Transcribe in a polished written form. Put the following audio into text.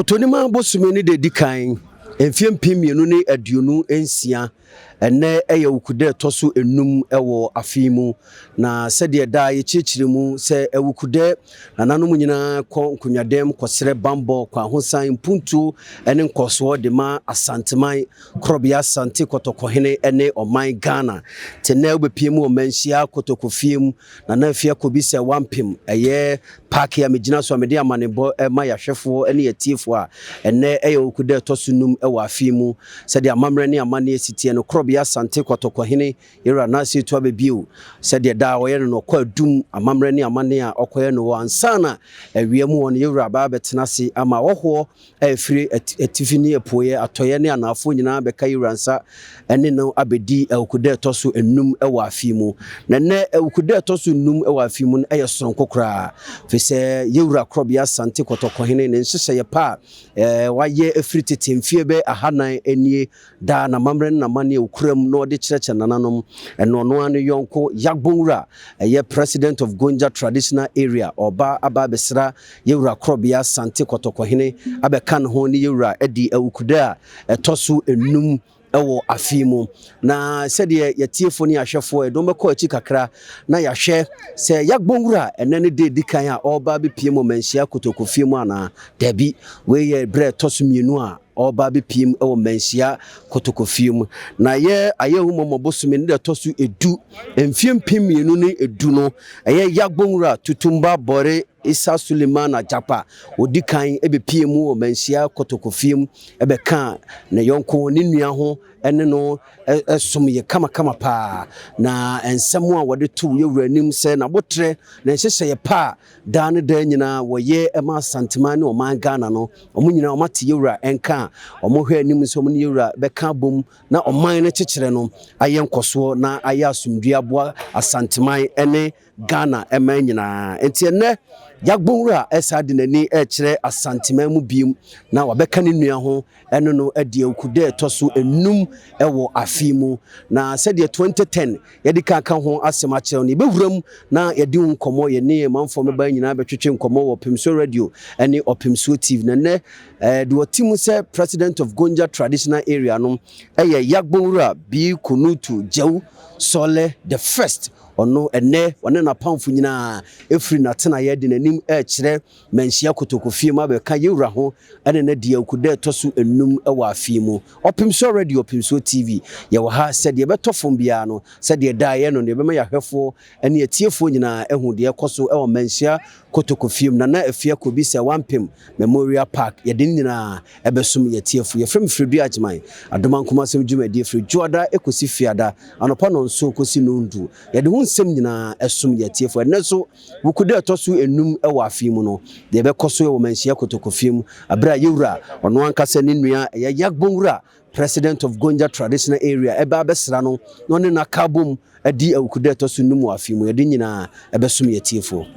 Kɔtɔnima bosome ne da edi kan, mfeɛ 2026, ɛnɛ ɛyɛ Wukuda ɛtɔ so 5 ɛwɔ afe mu. Na sɛdeɛ daa yɛkyerɛkyerɛ mu sɛ Awukudɛ nananom nyinaa kɔ nkonnwadɛm kɔsrɛ bambɔ, kɔ ahosan, mpuntuo ne nkɔsoɔ de ma Asanteman, Korɔbea Asante Kɔtɔkɔhene ne ɔman Ghana. Te nnɛ wobɛpie mu wɔ Manhyia Kotokofie mu, Nana Afia Kobi sɛ wampem ɛyɛ paake a megyina so a mede amanebɔ ma yɛahwɛfoɔ ne yɛtiefoɔ a ɛnnɛ ɛyɛ Wukuda ɛtɔ so 5 wɔ afe mu. Sɛdeɛ amammerɛ ne amanneɛ si teɛ no, Korɔbea Asante Kɔtɔkɔhene Yɛwura Nase Etu Abɛbio, sɛdeɛ daa ɔyɛ no no, ɔkɔ adum amammerɛ ne amanneɛ a ɔkɔyɛ no wɔ ansa na awia mu hɔ no, Yɛwura aba abɛtena ase ama ahɔhoɔ a ɛfiri atifi ne apueɛ, atɔeɛ ne anaafoɔ nyinaa bɛka Yɛwura nsa ne no abɛdi Awukuda a ɛtɔ so 5 wɔ afe mu. Na nnɛ Awukuda a ɛtɔ so 5 wɔ afe mu no yɛ soronko koraa, ɛfiri sɛ Yɛwura Korɔbea Asante Kɔtɔkɔhene ne nhyehyɛeɛ pa a wayɛ firi tete mfeɛ bɛyɛ 400 nie daa n'amammerɛ ne n'amanneɛ a ɔkura mu na ɔde kyerɛkyerɛ nananom. Ɛno ɔno ara ne yɔnko Yagbonwura, ɛyɛ President of Gonja Traditional Area, ɔreba aba abɛsra Yɛwura Korɔbea Asante Kɔtɔkɔhene abɛka ne ho ne Yɛwura adi Awukuda a ɛtɔ so 5 wɔ afe mu. Na sɛdeɛ yɛtiefoɔ ne yɛahwɛfoɔ yɛde wɔn bɛkɔ akyi kakra na yɛahwɛ sɛ Yagbonwura ɛnɛ ne da edi kan a ɔreba abɛpie mu Manhyia Kotokofie mu anaa dabi. Wei yɛ berɛ ɛtɔ so 2 a ɔreba abɛpie mu wɔ Manhyia Kotokofie mu. Na yɛ Ayɛhumɔmɔ bosome ne da ɛtɔ so 10, mfeɛ 2010 no, ɛyɛ Yagbonwura Tutumba Bɔre Isa Suleiman Agyapa ɔdi kan bɛpie mu wɔ Manhyia Kotokofie mu bɛka ne yɔnko ne nua ho ne no som yɛ kamakama paa. Na nsɛm a wɔde to yɛwura anim sɛ n'abotrɛ na nhyehyɛeɛ pa a daa ne daa nyinaa wɔyɛ ma Asanteman ne ɔman Ghana no, wɔn nyinaa wɔate yɛwura nka a wɔhwɛ anim sɛ wɔn ne yɛwura bɛka abom na ɔman no kyekyerɛ no ayɛ nkɔsoɔ na ayɛ asomdwoeɛ aboa Asanteman ne Ghana man nyinaa. Nti ɛnnɛ Yagbonwura ɛsaa de n'ani ɛrekyerɛ Asanteman mu biem na wabɛka ne nua ho ɛne no adi Awukuda ɛtɔ so 5 ɛwɔ afe mu. Na sɛdeɛ 2010 yɛde ka ka ho asɛm akyerɛ no, yɛbɛwura mu na yɛde ho nkɔmmɔ, yɛne manfoɔ mɛba nyinaa bɛtwetwe nkɔmmɔ wɔ Ɔpemsuo Radio ɛne Ɔpemsuo TV. Na nnɛ deɛ ɔte mu sɛ President of Gonja Traditional Area no ɛyɛ Yagbonwura B. Kunutu Gyew Sɔle the First. Ɔno ɛnnɛ ɔne n'apamfo nyinaa efiri n'atenaeɛ de n'anim ɛrekyerɛ Manhyia Kotokofie mu abɛka yɛwura ho ɛne no adi Awukuda ɛtɔ so 5 wɔ afe mu. Ɔpemsuo Radio, Ɔpemsuo TV, yɛwɔ ha sɛ deɛ ɛbɛtɔ fam biara no, sɛdeɛ daa yɛ no, deɛ ɛbɛma yɛahwɛfoɔ ne atiefoɔ nyinaa ahu deɛ ɛkɔ so wɔ Manhyia Kotokofie mu. Nana Afia Kobi sɛ Wampem Memorial Park, yɛde ne nyinaa ɛbɛsom yɛn atiefoɔ. Yɛfrɛ me Firidua Agyeman, Adomankoma Asɛm dwumadie firi Dwoada kɔsi Fiada, anɔpa 7 kɔsi 10. Yɛde ho nsɛm nyinaa ɛsom yɛn atiefoɔ. Ɛnnɛ nso, Wukuda a ɛtɔ so 5 wɔ afe mu no, deɛ ɛbɛkɔ so wɔ Manhyia Kotokofie mu, berɛ a yɛwura, ɔno ankasa ne nua, ɛyɛ Yagbonwura, President of Gonja Traditional Area, ɛbɛ abɛsra no na ɔne no aka abom adi Awukuda a ɛtɔ so 5 wɔ afe mu. Yɛde nyinaa ɛbɛsom yɛn atiefoɔ.